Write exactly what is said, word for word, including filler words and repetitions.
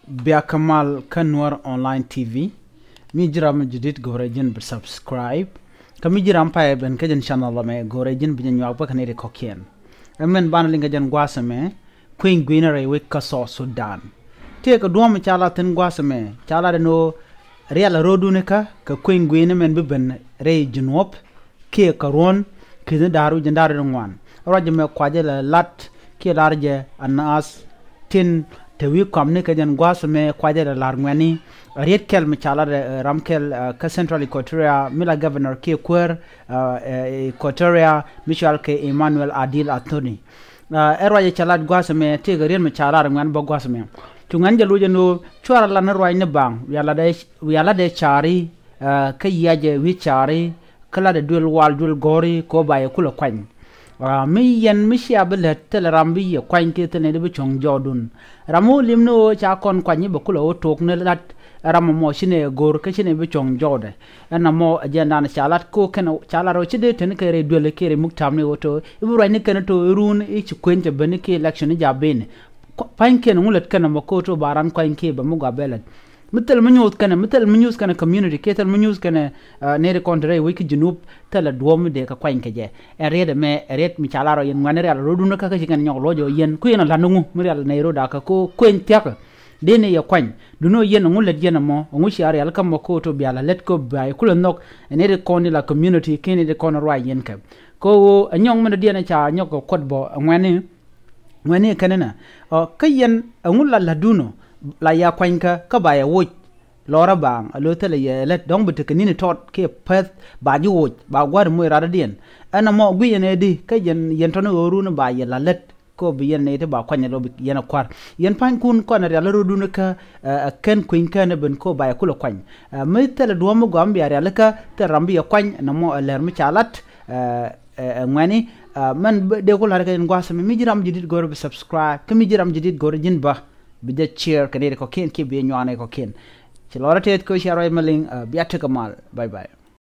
Bia kä mal kä Nuer Online T V. Mi ji̱ ram mi jadid go̱rɛ ji̱n bi subscribe. Kä mi ji̱ ram payɛ ben kä jɛn channel ɛmɛ go̱rɛ ji̱n bi jɛ nyuak bä kä nɛy ti kɔ̱kiɛn. Ɛmɛn banɛ liŋ kä jɛn gua̱a̱th ɛmɛ, kueny gui̱n rɛy wec kä South Sudan. Tëëkɛ duɔ̱ɔ̱m ca lat thi̱n gua̱a̱th ɛmɛ, ca lat ɛn ɣöö rial a ro̱o̱dun ikä kɛ kueny gui̱n ɛmɛn bi ben rɛy Junub kiɛ kä ruɔ̱n ki̱ni da̱r wi̱c jiɛn da̱r wi̱c ŋuan. Ruac ɛmɛ kuacä lɛ lat kiɛ lar jɛ anaath tin te wi̱i̱ kɔamni kɛ jɛn gua̱a̱th ɛmɛ kuacä lɛ lar ŋuɛ̈tni. Riet kɛl mi ca lat, eh, ram kɛl, eh, kä Central Equatoria mi la governor kiɛ kuäär, eh, eh, Equatoria mi cɔal kɛ Emmanuel Adil Anthony. Eh, ɛ ruac ɛ ca lat gua̱a̱th ɛmɛ tëëkɛ riet mi ca lar ŋuɛ̈tni bä gua̱a̱th ɛmɛ. Cu ŋuɛ̈tni jɛ loc ɛn ɣöö cuarɛ lat ni ruac ni baŋ wiaa lat ɛ, wiaa lat ɛ ca̱ri, eh, kä yiacɛ wi̱i̱ ca̱ri, kä latdɛ duël wal duël gɔ̱ri kɛ ɣöö ba yɛ kulɛ kuany. Ah, mi yɛn mi cia bi lät thilɛ ram bi yɛ kuany kiɛ thilɛ nɛy ti bi cuɔ̱ŋ jɔwdun. Ram mi wä lim ni ɣöö ca kɔn kuany i̱ bɛ kulɛ wä tok ni lat ram ɛmɔ ci nɛy ɛ go̱r kä ci nɛy bi cuɔ̱ŋ jɔwdɛ. Ɛn ɛmɔ ɛ jɛn dan ca lat kɛ ɣöö kɛn ca lat ɣöö ci dee teni kɛ rɛy duël kiɛ rɛy muk ta̱a̱m ni ɣöö to̱ i̱ bi ruacni kɛn to̱ i̱ run i̱ ci kueny cɛ ben i̱ kiɛ election i̱ ja̱ ben. Pa̱nykiɛn ɛŋu lät kɛn ɛmɔ kɛ ɣöö to̱ ba ran kuany kiɛ bɛ mi gɔaa bɛ lät. Mi thil mi nyuuth kɛnɛ, mi thil mi nyuuth kɛnɛ community kiɛ thil mi nyuuth kɛnɛ, ah, nɛy ti kɔn te rɛy wec kä Junub, thilɛ duɔ̱ɔ̱p mi dee kɛ kuany kɛ jɛ. Ɛn riet ɛmɛ ɛ riet mi ca lar ɔ yɛn ŋuɛ̈tni rial ro̱dun kä kä ci kɛn nyɔk lo̱c ɔ yɛn ku yɛn a la̱t ni ŋu mi rial nɛy ro̱da kä ko kueny thia̱kä. Dee ni yɛ kuany duni ɔ yɛn ɛŋu lät yɛn ɛmɔ ɛŋu cia rial kä mɔ ko to bia la lät ko bia yɛ kulɛ nhɔk. Ɛ nɛy ti kɔn ni la community kiɛ nɛy ti kɔn ruac yɛn kɛ ko ɣöö ɛ nyɔk min dɔ̱diɛn ca nyɔk kɛ kuɔt bɔ ɛ ŋuɛ̈tni. Ŋuɛ̈tni kɛn inɛ ɔ kä yɛn ɛŋu la la̱tdun ɔ la ya kuanykä kä ba yɛ woc. Lɔrä baaŋ a lo̱ thilɛ yɛ lät dɔ̱ŋ bi tekɛ ni̱ni tɔt kiɛ päth ba ji̱ woc ba gua̱r moc radɔ̱diɛn. Ɛn ɛmɔ guic ɛn ɛ di kä yɛn, yɛn tɔ̱ni ɣöö run ba yɛ la̱t lät. Kɛ ɣöö bi yɛn nɛy ti ba kuany ɛ lo̱ bi yɛn ɛ kua̱r yɛn pa̱nykun kɔn ɛ rial ro̱dun kä, eh, ɛ kɛn kueny kɛn ɛ ben kɛ ɣöö ba yɛ kulɛ kuany. Eh, mi thilɛ duɔ̱ɔ̱m mi gɔaa mi bia rialikä thil ram bi yɛ kuany ɛn ɛmɔ ɛ lɛr mi ca lat. Eh, eh, ɛ ŋuɛ̈tni, ah, mɛn dee ku la̱r kɛ yɛn gua̱a̱th ɛmɛ mi ji̱ ram jadid go̱rɛ bi subscribe kä mi ji̱ ram jadid go̱rɛ ji̱n bä bi jɛ share kɛ nɛy ti kɔ̱kiɛn kiɛ bi jɛ nyuak nɛy kɔ̱kiɛn. Ci lɔrä tëth kɛ cia ruac ma liŋ, ah, bia tekɛ mal. Bye bye.